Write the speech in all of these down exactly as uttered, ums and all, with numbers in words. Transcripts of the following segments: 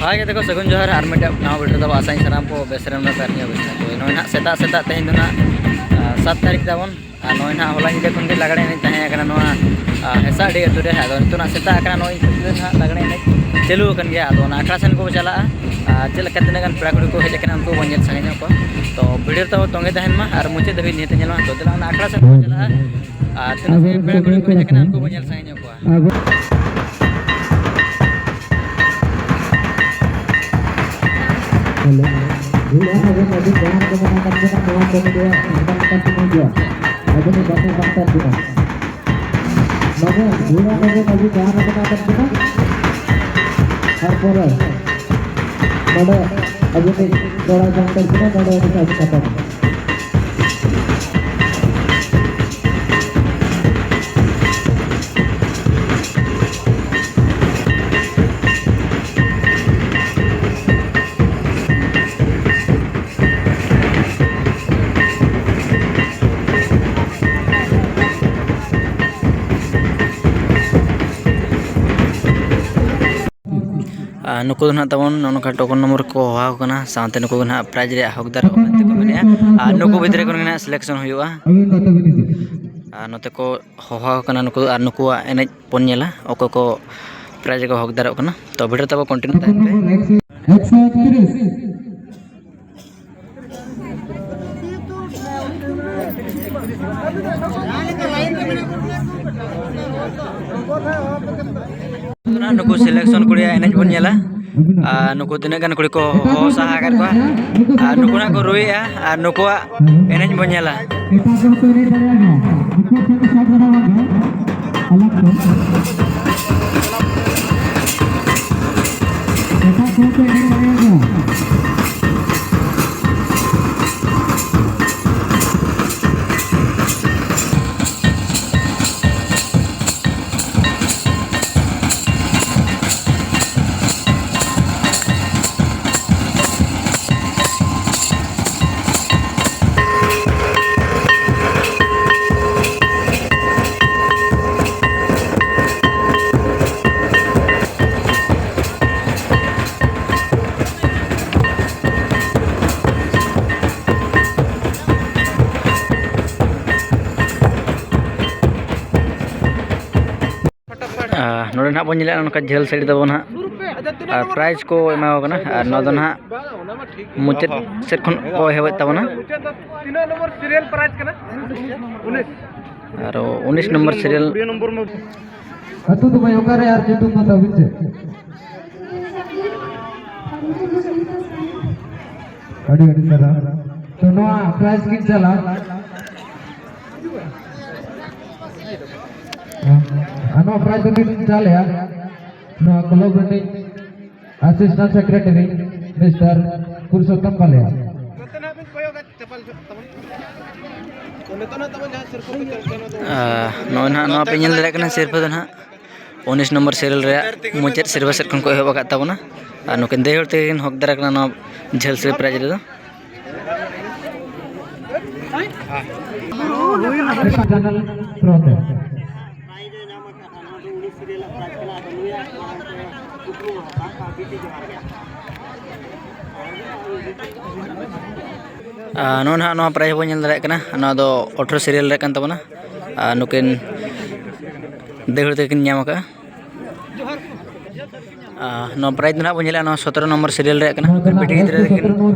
ᱦᱳᱭ ᱜᱟᱛᱮ ᱠᱚ, ᱥᱟᱹᱜᱩᱱ ᱡᱚᱦᱟᱨ᱾ ᱟᱨ ᱢᱤᱫᱴᱟᱝ ᱱᱟᱣᱟ ᱵᱷᱤᱰᱤᱭᱳ ᱨᱮ ᱟᱥᱟᱧ ᱥᱟᱱᱟᱢ ᱠᱚ ᱵᱮᱥ ᱨᱮ ᱢᱮᱱᱟᱜ ᱯᱮᱭᱟ, ᱟᱨ ᱤᱧ ᱦᱚᱸ ᱵᱮᱥ ᱨᱮ᱾ ᱛᱚ ᱱᱚᱜᱼᱚᱭ ᱱᱟᱦᱟᱜ ᱥᱮᱛᱟᱜ ᱥᱮᱛᱟᱜ ᱛᱮᱦᱮᱧ ᱫᱚ ᱱᱟᱦᱟᱜ, ᱟ, ᱥᱟᱛ ᱛᱟᱹᱨᱤᱠᱷ ᱛᱟᱵᱚᱱ᱾ ᱟᱨ ᱱᱚᱜᱼᱚᱭ ᱱᱟᱦᱟᱜ ᱦᱚᱞᱟ ᱧᱤᱫᱟᱹ ᱠᱷᱚᱱ ᱜᱮ ᱞᱟᱜᱽᱲᱮ ᱮᱱᱮᱡ ᱛᱟᱦᱮᱸ ᱠᱟᱱᱟ ᱱᱚᱣᱟ, ᱟ, ᱦᱮᱸᱥᱟᱜᱰᱤ ᱟᱹᱛᱩ ᱨᱮ᱾ ᱟᱫᱚ ᱱᱤᱛᱚᱜ ᱱᱟᱦᱟᱜ ᱥᱮᱛᱟᱜ ᱟᱠᱟᱱᱟ, ᱱᱚᱜᱼᱚᱭ ᱱᱤᱛᱚᱜ ᱫᱚ ᱱᱟᱦᱟᱜ ᱞᱟᱜᱽᱲᱮ ᱮᱱᱮᱡ ᱪᱟᱹᱞᱩ ᱟᱠᱟᱱ ᱜᱮᱭᱟ᱾ ᱟᱫᱚ ᱚᱱᱟ ᱟᱠᱷᱲᱟ ᱥᱮᱱ ᱠᱚ ᱪᱟᱞᱟᱜᱼᱟ᱾ ᱟᱨ ᱪᱮᱫ ᱞᱮᱠᱟ ᱛᱤᱱᱟᱹᱜ ᱜᱟᱱ ᱯᱮᱲᱟ ᱠᱩᱲᱤ ᱠᱚ ᱦᱮᱡ ᱟᱠᱟᱱᱟ, ᱩᱱᱠᱩ ᱵᱚᱱ ᱧᱮᱞ ᱥᱟᱺᱜᱤᱧᱚᱜ ᱠᱚᱣᱟ᱾ ᱛᱚ ᱵᱷᱤᱰᱤᱭᱳ ᱛᱟᱵᱚ ᱛᱚᱸᱜᱮ ᱛᱟᱦᱮᱱ ᱢᱟ ᱟᱨ ᱢᱩᱪᱟᱹᱫ ᱫᱷᱟᱹᱵᱤᱡ ᱱᱤᱦᱟᱹᱛ ᱧᱮᱞᱚᱜᱼᱟ᱾ ᱛᱚ ᱫᱮᱞᱟ ᱚᱱᱟ ᱟᱠᱷᱲᱟ ᱥᱮᱱ ᱠᱚ ᱪᱟᱞᱟᱜᱼᱟ᱾ ᱟᱨ ᱛᱤᱱᱟᱹᱜ ᱜᱟᱱ ᱯᱮᱲᱟ ᱠᱩᱲᱤ ᱠᱚ ᱦᱮᱡ ᱟᱠᱟᱱᱟ, ᱩᱱᱠᱩ ᱵᱚᱱ ᱧᱮᱞ ᱥᱟᱺᱜᱤᱧᱚᱜ ᱠᱚᱣᱟ᱾ ᱟᱵᱚ ᱱᱚᱣᱟ ᱠᱚᱢᱤᱴᱤ ᱟᱜ ᱥᱟᱱᱛᱟᱲ ᱠᱟᱛᱷᱟ ᱥᱚᱢᱟᱡᱽ ᱨᱮᱭᱟᱜ ᱟᱵᱚ ᱱᱚᱣᱟ ᱵᱟᱠᱚ ᱥᱟᱱᱛᱟᱲ ᱠᱚᱣᱟ᱾ ᱱᱚᱰᱮ ᱵᱷᱩᱣᱟ ᱱᱚᱜᱚᱨ ᱢᱟᱹᱡᱷᱤ ᱡᱟᱦᱟᱸ ᱠᱟᱱᱟ ᱛᱟᱵᱚᱱᱟ, ᱛᱟᱨᱯᱚᱨᱮ ᱱᱚᱰᱮ ᱟᱵᱚ ᱱᱤᱡ ᱠᱚᱲᱟ ᱥᱟᱱᱛᱟᱲ ᱠᱟᱱᱟ, ᱱᱚᱰᱮ ᱩᱱᱤ ᱥᱟᱵ ᱠᱟᱛᱮ ᱟᱨ ᱱᱩᱠᱩ ᱫᱚ ᱱᱟᱦᱟᱜ ᱛᱟᱵᱚᱱ ᱱᱚᱜᱼᱚ ᱱᱚᱝᱠᱟ ᱴᱳᱠᱚᱱ ᱱᱚᱢᱵᱚᱨ ᱠᱚ ᱦᱚᱦᱚ ᱟᱠᱚ ᱠᱟᱱᱟ, ᱥᱟᱶᱛᱮ ᱱᱩᱠᱩ ᱜᱮ ᱱᱟᱦᱟᱜ ᱯᱨᱟᱭᱤᱡᱽ ᱨᱮᱭᱟᱜ ᱦᱚᱠᱫᱟᱨᱚᱜ ᱢᱮᱱᱛᱮ ᱠᱚ ᱢᱮᱱᱮᱜᱼᱟ᱾ ᱟᱨ ᱱᱩᱠᱩ ᱵᱷᱤᱛᱨᱤ ᱠᱷᱚᱱ ᱜᱮ ᱱᱟᱦᱟᱜ ᱥᱤᱞᱮᱠᱥᱚᱱ ᱦᱩᱭᱩᱜᱼᱟ᱾ ᱟᱨ ᱱᱚᱛᱮ ᱠᱚ ᱦᱚᱦᱚ ᱟᱠᱚ ᱠᱟᱱᱟ ᱱᱩᱠᱩ, ᱟᱨ ᱱᱩᱠᱩᱣᱟᱜ ᱮᱱᱮᱡ ᱵᱚᱱ ᱧᱮᱞᱟ, ᱚᱠᱚᱭ ᱠᱚ ᱯᱨᱟᱭᱤᱡᱽ ᱨᱮᱠᱚ ᱦᱚᱠᱫᱟᱨᱚᱜ ᱠᱟᱱᱟ᱾ ᱛᱚ ᱵᱷᱤᱰᱤᱭᱳ ᱛᱟᱵᱚ ᱠᱚᱱᱴᱤᱱᱤᱭᱩ ᱛᱟᱦᱮᱱ ᱯᱮ᱾ ᱮᱠᱥᱚ ᱮᱠᱛᱨᱤᱥ᱾ ᱱᱩᱠᱩ ᱥᱤᱞᱮᱠᱥᱚᱱ ᱠᱩᱲᱤᱭᱟᱜ ᱮᱱᱮᱡ ᱵᱚᱱ ᱧᱮᱞᱟ᱾ ᱟᱨ ᱱᱩᱠᱩ ᱛᱤᱱᱟᱹᱜ ᱜᱟᱱ ᱠᱩᱲᱤ ᱠᱚ ᱦᱚᱦᱚ ᱥᱟᱦᱟ ᱟᱠᱟᱫ ᱠᱚᱣᱟ᱾ ᱟᱨ ᱱᱩᱠᱩ ᱱᱟᱜ ᱠᱚ ᱨᱩᱭᱮᱜᱼᱟ᱾ ᱟᱨ ᱱᱩᱠᱩᱣᱟᱜ ᱮᱱᱮᱡ ᱵᱚᱱ ᱧᱮᱞᱟ᱾ ᱮᱴᱟᱜ ᱠᱚᱦᱚᱸ ᱠᱚ ᱮᱱᱮᱡ ᱫᱟᱲᱮᱭᱟᱜ ᱜᱮᱭᱟ᱾ ᱱᱩᱠᱩ ᱴᱷᱮᱱ ᱠᱚ ᱥᱟᱵ ᱫᱟᱲᱮᱭᱟᱜ ᱜᱮᱭᱟ᱾ ᱟᱞᱟᱜᱽ ᱛᱮ᱾ ᱮᱴᱟᱜ ᱠᱚᱦᱚᱸ ᱠᱚ ᱮᱱᱮᱡ ᱫᱟᱲᱮᱭᱟᱜ ᱜᱮᱭᱟ᱾ ᱟᱵᱚ ᱧᱮᱞᱮᱫᱼᱟ ᱱᱚᱝᱠᱟ ᱡᱷᱟᱹᱞ ᱥᱟᱹᱲᱤ ᱛᱟᱵᱚᱱ ᱦᱟᱸᱜ, ᱟᱨ prize ᱠᱚ ᱮᱢᱟ ᱠᱚ ᱠᱟᱱᱟ, ᱟᱨ ᱱᱚᱣᱟ ᱫᱚ ᱱᱟᱦᱟᱜ ᱢᱩᱪᱟᱹᱫ ᱥᱮᱫ ᱠᱷᱚᱱ ᱠᱚ ᱮᱦᱚᱵᱮᱫ ᱛᱟᱵᱚᱱᱟ᱾ ᱛᱤᱱᱟᱹᱜ ᱱᱚᱢᱵᱚᱨ serial prize ᱠᱟᱱᱟ? ᱩᱱᱤᱥ᱾ ᱟᱨ ᱩᱱᱤᱥ ᱱᱚᱢᱵᱚᱨ serial᱾ ᱟᱹᱛᱩ ᱫᱚ ᱵᱟᱭ ᱚᱠᱟᱨᱮ ᱟᱨ ᱧᱩᱛᱩᱢ ᱫᱚ ᱛᱟᱹᱵᱤᱱ ᱪᱮᱫ? ᱟᱹᱰᱤ ᱟᱹᱰᱤ ᱥᱟᱨᱦᱟᱣ᱾ ᱛᱚ, ᱱᱚᱣᱟ prize ᱠᱤᱱ ᱪᱟᱞᱟ, ᱟᱨ ᱱᱚᱣᱟ prize ᱫᱚ ᱠᱤᱱ ᱪᱟᱞᱮᱭᱟ ᱱᱚᱣᱟ club ᱨᱤᱱᱤᱡ assistant secretary Mister ᱯᱩᱨᱩᱥᱳᱛᱛᱚᱢ ᱵᱟᱞᱮᱭᱟ᱾ ᱟᱨ ᱱᱚᱜᱼᱚᱭ ᱱᱟᱦᱟᱜ ᱱᱚᱣᱟ ᱯᱮ ᱧᱮᱞ ᱫᱟᱲᱮᱭᱟᱜ ᱠᱟᱱᱟ, ᱥᱤᱨᱯᱟᱹ ᱫᱚ ᱱᱟᱦᱟᱜ ᱩᱱᱤᱥ ᱱᱚᱢᱵᱚᱨ serial ᱨᱮᱭᱟᱜ ᱢᱩᱪᱟᱹᱫ ᱥᱤᱨᱯᱟᱹ ᱥᱮᱫ ᱠᱷᱚᱱ ᱠᱚ ᱮᱦᱚᱵ ᱟᱠᱟᱫ ᱛᱟᱵᱚᱱᱟ᱾ ᱟᱨ ᱱᱩᱠᱤᱱ ᱫᱟᱹᱭ ᱦᱚᱲ ᱛᱮᱜᱮ ᱠᱤᱱ ᱦᱚᱠᱫᱟᱨ ᱟᱠᱟᱱᱟ ᱱᱚᱣᱟ ᱡᱷᱟᱹᱞ ᱥᱟᱹᱲᱤ prize ᱨᱮᱫᱚ᱾ ᱪᱮᱱᱮᱞ ᱯᱨᱚ ᱛᱮ᱾ ᱟᱨ ᱱᱚᱜᱼᱚᱭ ᱱᱟᱦᱟᱜ ᱱᱚᱣᱟ prize ᱵᱚᱱ ᱧᱮᱞ ᱫᱟᱲᱮᱭᱟᱜ ᱠᱟᱱᱟ, ᱱᱚᱣᱟ ᱫᱚ ᱟᱴᱷᱨᱚ serial ᱨᱮ ᱠᱟᱱ ᱛᱟᱵᱚᱱᱟ᱾ ᱟᱨ ᱱᱩᱠᱤᱱ ᱫᱟᱹᱭ ᱦᱚᱲ ᱛᱟᱹᱠᱤᱱ ᱧᱟᱢ ᱟᱠᱟᱫᱼᱟ᱾ ᱟᱨ ᱱᱚᱣᱟ prize ᱫᱚ ᱱᱟᱦᱟᱜ ᱵᱚᱱ ᱧᱮᱞᱮᱜᱼᱟ, ᱱᱚᱣᱟ ᱥᱚᱛᱨᱚ ᱱᱚᱢᱵᱚᱨ serial ᱨᱮᱭᱟᱜ ᱠᱟᱱᱟ᱾ ᱵᱤᱴᱤ ᱜᱤᱫᱽᱨᱟᱹ ᱛᱟᱹᱠᱤᱱ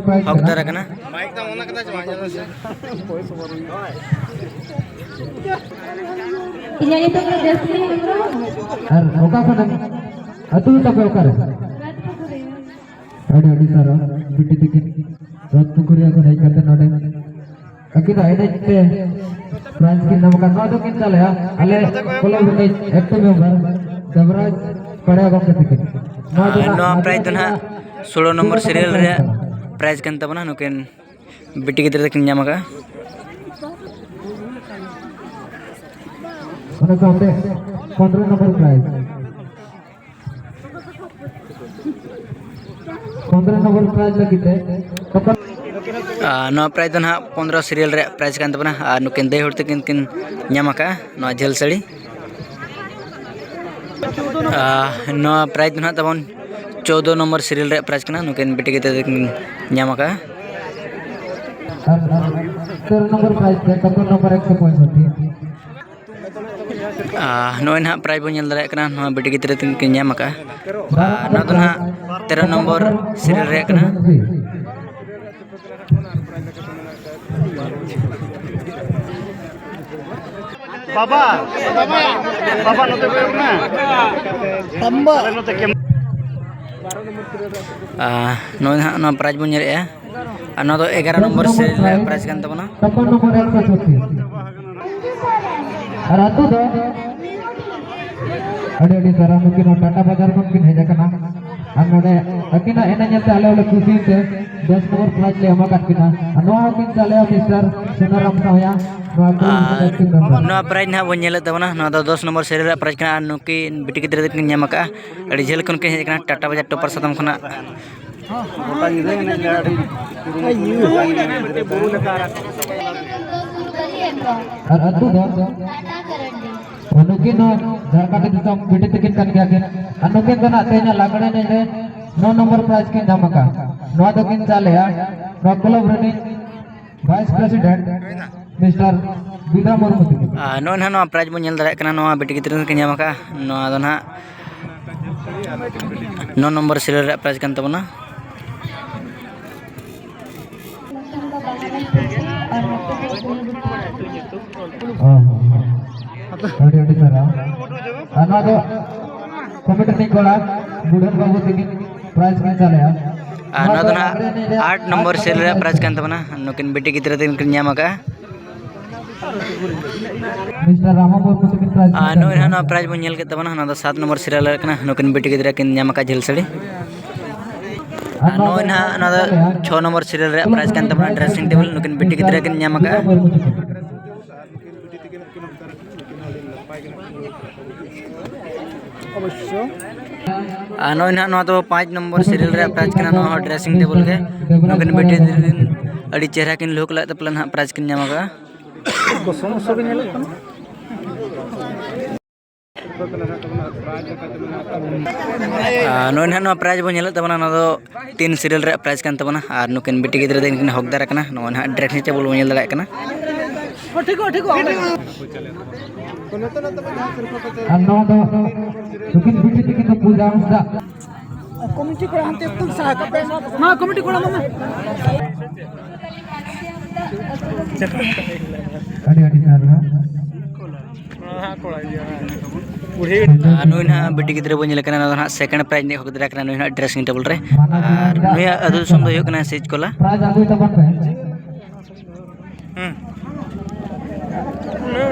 ᱦᱚᱠᱫᱟᱨ ᱟᱠᱟᱱᱟ᱾ ᱤᱧᱟᱹᱜ ᱧᱩᱛᱩᱢ ᱫᱚ ᱡᱟᱹᱥᱛᱤ ᱦᱮᱢᱵᱨᱚᱢ᱾ ᱟᱨ ᱚᱠᱟ ᱠᱷᱚᱱᱮᱢ, ᱟᱹᱛᱩ ᱛᱟᱯᱮ ᱚᱠᱟᱨᱮ? ᱟᱹᱰᱤ ᱟᱹᱰᱤ ᱥᱟᱨᱦᱟᱣ ᱵᱤᱴᱤ ᱛᱟᱹᱠᱤᱱ ᱨᱟᱡᱽ ᱯᱩᱠᱷᱩᱨᱤᱭᱟᱹ ᱠᱷᱚᱱ ᱦᱮᱡ ᱠᱟᱛᱮ ᱱᱚᱰᱮ ᱟᱹᱠᱤᱱᱟᱜ ᱮᱱᱮᱡ ᱛᱮ prize ᱠᱤᱱ ᱧᱟᱢ ᱟᱠᱟᱫ᱾ ᱱᱚᱣᱟ ᱫᱚ ᱠᱤᱱ ᱪᱟᱞᱮᱜᱼᱟ ᱟᱞᱮ club ᱨᱤᱱᱤᱡ active member ᱫᱮᱵᱽᱨᱟᱡᱽ ᱯᱟᱲᱮ ᱜᱚᱢᱠᱮ ᱛᱟᱹᱠᱤᱱ᱾ ᱱᱚᱣᱟ ᱫᱚ ᱟᱨ ᱱᱟᱜ ᱱᱚᱣᱟ prize ᱫᱚ ᱱᱟᱦᱟᱜ ᱥᱳᱞᱳ ᱱᱚᱢᱵᱚᱨ serial ᱨᱮᱭᱟᱜ prize ᱠᱟᱱ ᱛᱟᱵᱚᱱᱟ᱾ ᱱᱩᱠᱤᱱ ᱵᱤᱴᱤ ᱜᱤᱫᱽᱨᱟᱹ ᱛᱟᱹᱠᱤᱱ ᱧᱟᱢ ᱟᱠᱟᱫᱼᱟ᱾ ᱚᱱᱟ ᱥᱟᱶᱛᱮ ᱯᱚᱱᱨᱚ ᱱᱚᱢᱵᱚᱨ prize᱾ ᱯᱚᱱᱨᱚ ᱱᱚᱢᱵᱚᱨ prize ᱞᱟᱹᱜᱤᱫ ᱛᱮ ᱛᱚᱠᱷᱚᱱ ᱟᱨ ᱱᱚᱣᱟ prize ᱫᱚ ᱱᱟᱦᱟᱜ ᱯᱚᱱᱨᱚ serial ᱨᱮᱭᱟᱜ prize ᱠᱟᱱ ᱛᱟᱵᱚᱱᱟ᱾ ᱟᱨ ᱱᱩᱠᱤᱱ ᱫᱟᱹᱭ ᱦᱚᱲ ᱛᱟᱹᱠᱤᱱ ᱠᱤᱱ ᱧᱟᱢ ᱟᱠᱟᱫᱼᱟ ᱱᱚᱣᱟ ᱡᱷᱟᱹᱞ ᱥᱟᱹᱲᱤ᱾ ᱟᱨ ᱱᱚᱣᱟ prize ᱫᱚ ᱱᱟᱦᱟᱜ ᱛᱟᱵᱚᱱ ᱪᱳᱫᱚ ᱱᱚᱢᱵᱚᱨ serial ᱨᱮᱭᱟᱜ prize ᱠᱟᱱᱟ᱾ ᱱᱩᱠᱤᱱ ᱵᱤᱴᱤ ᱜᱤᱫᱽᱨᱟᱹ ᱛᱟᱹᱠᱤᱱ ᱧᱟᱢ ᱟᱠᱟᱫᱼᱟ᱾ ᱟᱨ ᱛᱮᱨᱚ ᱱᱚᱢᱵᱚᱨ prize ᱛᱮ ᱴᱚᱠᱚᱱ ᱱᱚᱢᱵᱚᱨ ᱮᱠᱥᱚ ᱯᱚᱸᱭᱥᱚᱴᱴᱤ᱾ ᱟᱨ ᱱᱚᱜᱼᱚᱭ ᱱᱟᱦᱟᱜ ᱯᱨᱟᱭᱤᱡᱽ ᱵᱚᱱ ᱧᱮᱞ ᱫᱟᱲᱮᱭᱟᱜ ᱠᱟᱱᱟ, ᱱᱚᱣᱟ ᱵᱤᱴᱤ ᱜᱤᱫᱽᱨᱟᱹ ᱛᱟᱹᱠᱤᱱ ᱠᱤᱱ ᱧᱟᱢ ᱟᱠᱟᱫᱼᱟ᱾ ᱟᱨ ᱱᱚᱣᱟ ᱫᱚ ᱱᱟᱦᱟᱜ ᱛᱮᱨᱚ ᱱᱚᱢᱵᱚᱨ ᱥᱤᱨᱤᱭᱟᱞ ᱨᱮᱭᱟᱜ ᱠᱟᱱᱟ᱾ ᱵᱟᱵᱟ, ᱵᱟᱵᱟ, ᱱᱚᱛᱮ ᱠᱚᱭᱚᱜ ᱢᱮ᱾ ᱛᱟᱢᱵᱟ᱾ ᱟᱞᱮ ᱱᱚᱛᱮ ᱠᱮᱢ- ᱟᱨ ᱱᱚᱜᱼᱚᱭ ᱱᱟᱦᱟᱜ ᱱᱚᱣᱟ ᱯᱨᱟᱭᱤᱡᱽ ᱵᱚᱱ ᱧᱮᱞᱮᱫᱼᱟ, ᱟᱨ ᱱᱚᱣᱟ ᱫᱚ ᱮᱜᱟᱨᱚ ᱱᱚᱢᱵᱚᱨ ᱥᱤᱨᱤᱭᱟᱞ ᱨᱮᱭᱟᱜ ᱯᱨᱟᱭᱤᱡᱽ ᱠᱟᱱ ᱛᱟᱵᱚᱱᱟ᱾ ᱪᱷᱟᱯᱯᱟᱱ ᱱᱚᱢᱵᱚᱨ ᱮᱠᱥᱚ ᱪᱷᱚᱛᱤᱥ᱾ ᱟᱨ ᱟᱹᱛᱩ ᱫᱚ ᱟᱹᱰᱤ ᱟᱹᱰᱤ ᱥᱟᱨᱦᱟᱣ, ᱱᱩᱠᱤᱱ ᱦᱚᱸ ᱴᱟᱴᱟ ᱵᱟᱡᱟᱨ ᱠᱷᱚᱱ ᱠᱤᱱ ᱦᱮᱡ ᱟᱠᱟᱱᱟ᱾ ᱟᱨ ᱱᱚᱰᱮ ᱟᱹᱠᱤᱱᱟᱜ ᱮᱱᱮᱡ ᱧᱮᱞᱛᱮ ᱟᱞᱮ ᱦᱚᱸᱞᱮ ᱠᱩᱥᱤᱭᱮᱱ ᱛᱮ ᱫᱚᱥ ᱱᱚᱢᱵᱚᱨ ᱯᱨᱟᱭᱤᱡᱽ ᱞᱮ ᱮᱢ ᱟᱠᱟᱫ ᱠᱤᱱᱟ᱾ ᱟᱨ ᱱᱚᱣᱟ ᱦᱚᱸ ᱠᱤᱱ ᱪᱟᱞᱮᱜᱼᱟ ᱢᱤᱥᱴᱟᱨ ᱥᱩᱱᱟᱹᱨᱟᱢ ᱥᱟᱶᱭᱟ᱾ ᱱᱚᱣᱟ ᱠᱚ ᱟᱨ ᱱᱚᱣᱟ ᱯᱨᱟᱭᱤᱡᱽ ᱱᱟᱦᱟᱜ ᱵᱚᱱ ᱧᱮᱞᱮᱫ ᱛᱟᱵᱚᱱᱟ, ᱱᱚᱣᱟ ᱫᱚ ᱫᱚᱥ ᱱᱚᱢᱵᱚᱨ ᱥᱤᱨᱤᱭᱟᱞ ᱨᱮᱭᱟᱜ ᱯᱨᱟᱭᱤᱡᱽ ᱠᱟᱱᱟ᱾ ᱟᱨ ᱱᱩᱠᱤᱱ ᱵᱤᱴᱤ ᱜᱤᱫᱽᱨᱟᱹ ᱫᱚᱠᱤᱱ ᱧᱟᱢ ᱟᱠᱟᱫᱼᱟ, ᱟᱹᱰᱤ ᱡᱷᱟᱹᱞ ᱠᱷᱚᱱ ᱠᱤᱱ ᱦᱮᱡ ᱟᱠᱟᱱᱟ, ᱴᱟᱴᱟ ᱵᱟᱡᱟᱨ ᱴᱚᱯᱟᱨ ᱥᱟᱫᱚᱢ ᱠᱷᱚᱱᱟᱜ᱾ ᱜᱚᱴᱟ ᱧᱤᱫᱟᱹ ᱮᱱᱮᱡ ᱞᱮ ᱟᱹᱰᱤ ᱠᱩᱨᱩᱢᱩᱴᱩ ᱟᱨ ᱟᱹᱛᱩ ᱫᱚ ᱱᱩᱠᱤᱱ ᱦᱚᱸ ᱡᱷᱟᱲᱠᱷᱚᱸᱰ ᱫᱤᱥᱚᱢ ᱵᱤᱴᱤ ᱛᱟᱹᱠᱤᱱ ᱠᱟᱱ ᱜᱮᱭᱟ ᱠᱤᱱ᱾ ᱟᱨ ᱱᱩᱠᱤᱱ ᱫᱚ ᱱᱟᱜ ᱛᱮᱦᱮᱧᱟᱜ ᱞᱟᱜᱽᱲᱮ ᱮᱱᱮᱡ ᱨᱮ ᱱᱚ ᱱᱚᱢᱵᱚᱨ ᱯᱨᱟᱭᱤᱡᱽ ᱠᱤᱱ ᱧᱟᱢ ᱟᱠᱟᱫᱼᱟ᱾ ᱱᱚᱣᱟ ᱫᱚᱠᱤᱱ ᱪᱟᱞᱮᱜᱼᱟ ᱱᱚᱣᱟ ᱠᱞᱟᱵᱽ ᱨᱤᱱᱤᱡ ᱵᱷᱟᱭᱤᱥ ᱯᱨᱮᱥᱤᱰᱮᱱᱴ ᱢᱤᱥᱴᱟᱨ ᱵᱤᱫᱟ ᱢᱩᱨᱢᱩ ᱛᱟᱹᱠᱤᱱ᱾ ᱟᱨ ᱱᱚᱜᱼᱚᱭ ᱱᱟᱦᱟᱜ ᱱᱚᱣᱟ ᱯᱨᱟᱭᱤᱡᱽ ᱵᱚᱱ ᱧᱮᱞ ᱫᱟᱲᱮᱭᱟᱜ ᱠᱟᱱᱟ, ᱱᱚᱣᱟ ᱵᱤᱴᱤ ᱜᱤᱫᱽᱨᱟᱹ ᱠᱤᱱ ᱧᱟᱢ ᱟᱠᱟᱫᱼᱟ᱾ ᱱᱚᱣᱟ ᱫᱚ ᱱᱟᱦᱟᱜ ᱱᱚ ᱱᱚᱢᱵᱚᱨ ᱥᱤᱨᱤᱭᱟᱞ ᱨᱮᱭᱟᱜ ᱯᱨᱟᱭᱤᱡᱽ ᱠᱟᱱ ᱛᱟᱵᱚᱱᱟ᱾ ᱚ, ᱟᱹᱰᱤ ᱟᱹᱰᱤ ᱥᱟᱨᱦᱟᱣ᱾ ᱟᱨ ᱱᱚᱣᱟ ᱫᱚ ᱠᱚᱢᱤᱴᱤ ᱨᱤᱱᱤᱡ ᱠᱚᱲᱟ ᱵᱩᱰᱷᱟᱹᱱ ᱵᱟᱹᱵᱩ ᱛᱟᱹᱠᱤᱱ ᱯᱨᱟᱭᱤᱡᱽ ᱠᱤᱱ ᱪᱟᱞᱮᱜᱼᱟ᱾ ᱟᱨ ᱱᱚᱣᱟ ᱫᱚ ᱱᱟᱦᱟᱜ ᱟᱴ ᱱᱚᱢᱵᱚᱨ ᱥᱤᱨᱤᱭᱟᱞ ᱨᱮᱭᱟᱜ ᱯᱨᱟᱭᱤᱡᱽ ᱠᱟᱱ ᱛᱟᱵᱚᱱᱟ᱾ ᱱᱩᱠᱤᱱ ᱵᱤᱴᱤ ᱜᱤᱫᱽᱨᱟᱹ ᱛᱟᱹᱠᱤᱱ ᱠᱤᱱ ᱧᱟᱢ ᱟᱠᱟᱫᱼᱟ᱾ ᱢᱤᱥᱴᱟᱨ ᱨᱟᱢᱟ ᱢᱩᱨᱢᱩ ᱛᱟᱹᱠᱤᱱ ᱯᱨᱟᱭᱤᱡᱽ ᱟᱨ ᱱᱚᱜᱼᱚᱭ ᱱᱟᱦᱟᱜ ᱱᱚᱣᱟ ᱯᱨᱟᱭᱤᱡᱽ ᱵᱚᱱ ᱧᱮᱞ ᱠᱮᱫ ᱛᱟᱵᱚᱱᱟ, ᱱᱚᱣᱟ ᱫᱚ ᱥᱟᱛ ᱱᱚᱢᱵᱚᱨ ᱥᱤᱨᱤᱭᱟᱞ ᱨᱮ ᱠᱟᱱᱟ᱾ ᱱᱩᱠᱤᱱ ᱵᱤᱴᱤ ᱜᱤᱫᱽᱨᱟᱹ ᱠᱤᱱ ᱧᱟᱢ ᱟᱠᱟᱫ ᱡᱷᱟᱹᱞ ᱥᱟᱹᱲᱤ᱾ ᱟᱨ ᱱᱚᱜᱼᱚᱭ ᱱᱟᱦᱟᱜ ᱱᱚᱣᱟ ᱫᱚ ᱪᱷᱚ ᱱᱚᱢᱵᱚᱨ ᱥᱤᱨᱤᱭᱟᱞ ᱨᱮᱭᱟᱜ ᱯᱨᱟᱭᱤᱡᱽ ᱠᱟᱱ ᱛᱟᱵᱚᱱᱟ, ᱰᱨᱮᱥᱤᱝ ᱴᱮᱵᱤᱞ᱾ ᱱᱩᱠᱤᱱ ᱵᱤᱴᱤ ᱜᱤᱫᱽᱨᱟᱹ ᱠᱤᱱ ᱧᱟᱢ ᱟᱠᱟᱫᱼᱟ᱾ ᱚᱵᱚᱥᱥᱚ᱾ ᱟᱨ ᱱᱚᱜᱼᱚᱭ ᱱᱟᱦᱟᱜ ᱱᱚᱣᱟ ᱫᱚ ᱯᱟᱸᱪ ᱱᱚᱢᱵᱚᱨ ᱥᱤᱨᱤᱭᱟᱞ ᱨᱮᱭᱟᱜ ᱯᱨᱟᱭᱤᱡᱽ ᱠᱟᱱᱟ, ᱱᱚᱣᱟ ᱦᱚᱸ ᱰᱨᱮᱥᱤᱝ ᱴᱮᱵᱤᱞ ᱜᱮ᱾ ᱱᱩᱠᱤᱱ ᱵᱤᱴᱤ ᱜᱤᱫᱽᱨᱟᱹ ᱠᱤᱱ ᱟᱹᱰᱤ ᱪᱮᱦᱨᱟ ᱠᱤᱱ ᱞᱩᱠ ᱞᱮᱫ ᱛᱮ ᱯᱟᱞᱮ ᱱᱟᱦᱟᱜ ᱯᱨᱟᱭᱤᱡᱽ ᱠᱤᱱ ᱧᱟᱢ ᱟᱠᱟᱫᱼᱟ᱾ ᱠᱚ ᱥᱚᱢᱚᱥᱥᱟ ᱜᱮ ᱧᱮᱞᱚᱜ ᱠᱟᱱᱟ᱾ ᱟᱨ ᱱᱚᱜᱼᱚᱭ ᱱᱟᱦᱟᱜ ᱱᱚᱣᱟ ᱯᱨᱟᱭᱤᱡᱽ ᱵᱚᱱ ᱧᱮᱞᱮᱫ ᱛᱟᱵᱚᱱᱟ, ᱱᱚᱣᱟ ᱫᱚ ᱛᱤᱱ ᱥᱤᱨᱤᱭᱟᱞ ᱨᱮᱭᱟᱜ ᱯᱨᱟᱭᱤᱡᱽ ᱠᱟᱱ ᱛᱟᱵᱚᱱᱟ᱾ ᱟᱨ ᱱᱩᱠᱤᱱ ᱵᱤᱴᱤ ᱜᱤᱫᱽᱨᱟᱹ ᱛᱟᱹᱠᱤᱱ ᱠᱤᱱ ᱦᱚᱠᱫᱟᱨ ᱟᱠᱟᱱᱟ᱾ ᱱᱚᱜᱼᱚᱭ ᱱᱟᱦᱟᱜ ᱰᱨᱮᱥᱤᱝ ᱴᱮᱵᱤᱞ ᱵᱚᱱ ᱧᱮᱞ ᱫᱟᱲᱮᱭᱟᱜ ᱠᱟᱱᱟ᱾ ᱴᱷᱤᱠᱚᱜᱼᱟ, ᱴᱷᱤᱠᱚᱜᱼᱟ᱾ ᱟᱨ ᱱᱚᱣᱟ ᱫᱚ ᱱᱩᱠᱤᱱ ᱵᱤᱴᱤ ᱛᱟᱹᱠᱤᱱ ᱫᱚ ᱯᱩᱡᱟ ᱦᱟᱸᱥᱫᱟ᱾ ᱠᱚᱢᱤᱴᱤ ᱠᱚᱲᱟ ᱦᱟᱱᱛᱮ ᱮᱠᱫᱚᱢ ᱥᱟᱦᱟ ᱠᱟᱯᱮ᱾ ᱢᱟ ᱠᱚᱢᱤᱴᱤ ᱠᱚᱲᱟ ᱢᱟ᱾ ᱟᱹᱰᱤ ᱟᱹᱰᱤ ᱥᱟᱨᱦᱟᱣ᱾ ᱟᱨ ᱱᱩᱭ ᱱᱟᱦᱟᱜ ᱵᱤᱴᱤ ᱜᱤᱫᱽᱨᱟᱹ ᱵᱚᱱ ᱧᱮᱞᱮ ᱠᱟᱱᱟ, ᱱᱚᱣᱟ ᱫᱚ ᱱᱟᱦᱟᱜ second prize ᱱᱤᱭᱟᱹ ᱦᱚᱸ ᱜᱤᱫᱽᱨᱟᱹ ᱠᱟᱱᱟ, ᱱᱩᱭ ᱱᱟᱦᱟᱜ dressing table ᱨᱮ᱾ ᱟᱨ ᱱᱩᱭᱟᱜ ᱟᱹᱛᱩ ᱫᱤᱥᱚᱢ ᱫᱚ ᱦᱩᱭᱩᱜ ᱠᱟᱱᱟ ᱥᱤᱡᱠᱚᱞᱟ᱾ Prize ᱟᱹᱜᱩᱭ ᱛᱟᱵᱚᱱ ᱯᱮ᱾ ᱦᱩᱸ᱾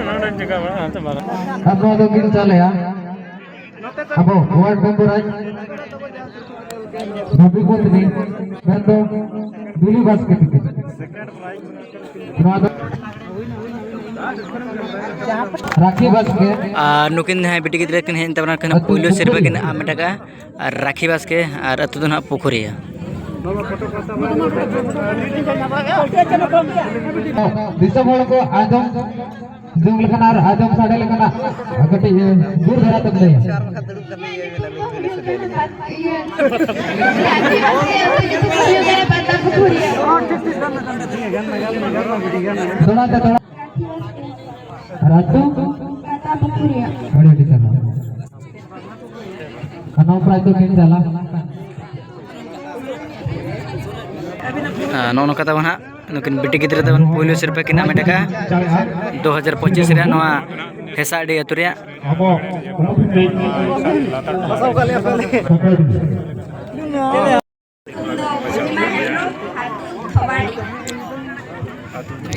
ᱱᱚᱰᱮ ᱪᱤᱠᱟ ᱢᱮᱱᱟᱜᱼᱟ, ᱦᱟᱱᱛᱮ ᱢᱟᱨᱟᱝ᱾ ᱟᱨ ᱱᱚᱣᱟ ᱫᱚ ᱵᱤᱱ ᱪᱟᱞᱮᱭᱟ᱾ ᱟᱵᱚ ward member ᱟᱡ ᱨᱚᱵᱤ ᱯᱚᱛᱱᱤ ᱢᱮᱱᱫᱚ ᱵᱤᱞᱤ ᱵᱟᱥᱠᱮ ᱛᱤᱠᱤᱱ᱾ ᱱᱚᱣᱟ ᱫᱚ ᱨᱟᱠᱷᱤ ᱵᱟᱥᱠᱮ᱾ ᱟᱨ ᱱᱩᱠᱤᱱ ᱡᱟᱦᱟᱸᱭ ᱵᱤᱴᱤ ᱜᱤᱫᱽᱨᱟᱹ ᱠᱤᱱ ᱦᱮᱡ ᱮᱱ ᱛᱟᱵᱚᱱᱟ, ᱠᱤᱱ ᱟᱹᱛᱩ ᱯᱩᱭᱞᱩ ᱥᱤᱨᱯᱟᱹ ᱠᱤᱱ ᱯᱩᱠᱷᱩᱨᱤ᱾ ᱟᱢᱮᱴ ᱟᱠᱟᱫᱼᱟ᱾ ᱟᱨ ᱨᱟᱠᱷᱤ ᱵᱟᱥᱠᱮ, ᱟᱨ ᱟᱹᱛᱩ ᱫᱚ ᱱᱟᱦᱟᱜ ᱯᱩᱠᱷᱩᱨᱤᱭᱟᱹ᱾ ᱫᱤᱥᱚᱢ ᱦᱚᱲ ᱠᱚ ᱟᱸᱡᱚᱢ ᱡᱚᱝ ᱞᱮᱠᱟᱱ ᱟᱨ ᱟᱸᱡᱚᱢ ᱥᱟᱰᱮ ᱞᱮᱠᱟᱱᱟᱜ ᱠᱟᱹᱴᱤᱡ ᱡᱳᱨ ᱫᱷᱟᱨᱟ ᱛᱮᱢ ᱞᱟᱹᱭᱟ᱾ ᱛᱷᱚᱲᱟ ᱛᱮ ᱛᱷᱚᱲᱟ᱾ ᱟᱨ ᱟᱹᱛᱩ? ᱟᱹᱰᱤ ᱟᱹᱰᱤ ᱥᱟᱨᱦᱟᱣ᱾ ᱟᱨ ᱱᱚᱣᱟ prize ᱫᱚ ᱠᱤᱱ ᱪᱟᱞᱟ᱾ ᱟᱨ ᱱᱚᱜᱼᱚ ᱱᱚᱝᱠᱟ ᱛᱟᱵᱚᱱ ᱦᱟᱸᱜ ᱱᱩᱠᱤᱱ ᱵᱤᱴᱤ ᱜᱤᱫᱽᱨᱟᱹ ᱛᱟᱵᱚᱱ ᱯᱩᱭᱞᱩ ᱥᱤᱨᱯᱟᱹ ᱠᱤᱱ ᱦᱟᱢᱮᱴ ᱟᱠᱟᱫᱼᱟ᱾ ᱫᱩ ᱦᱟᱡᱟᱨ ᱯᱚᱸᱪᱤᱥ ᱨᱮᱭᱟᱜ ᱱᱚᱣᱟ ᱦᱮᱥᱟᱰᱤ ᱟᱹᱛᱩ ᱨᱮᱭᱟᱜ᱾ ᱟᱵᱚ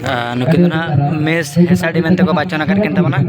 ᱟᱨ ᱱᱩᱠᱤᱱ ᱫᱚ ᱱᱟᱦᱟᱜ ᱢᱤᱥ ᱦᱮᱥᱟᱰᱤ ᱢᱮᱱᱛᱮ ᱠᱚ ᱵᱟᱪᱷᱚᱱ ᱟᱠᱟᱫ ᱠᱤᱱ ᱛᱟᱵᱚᱱᱟ᱾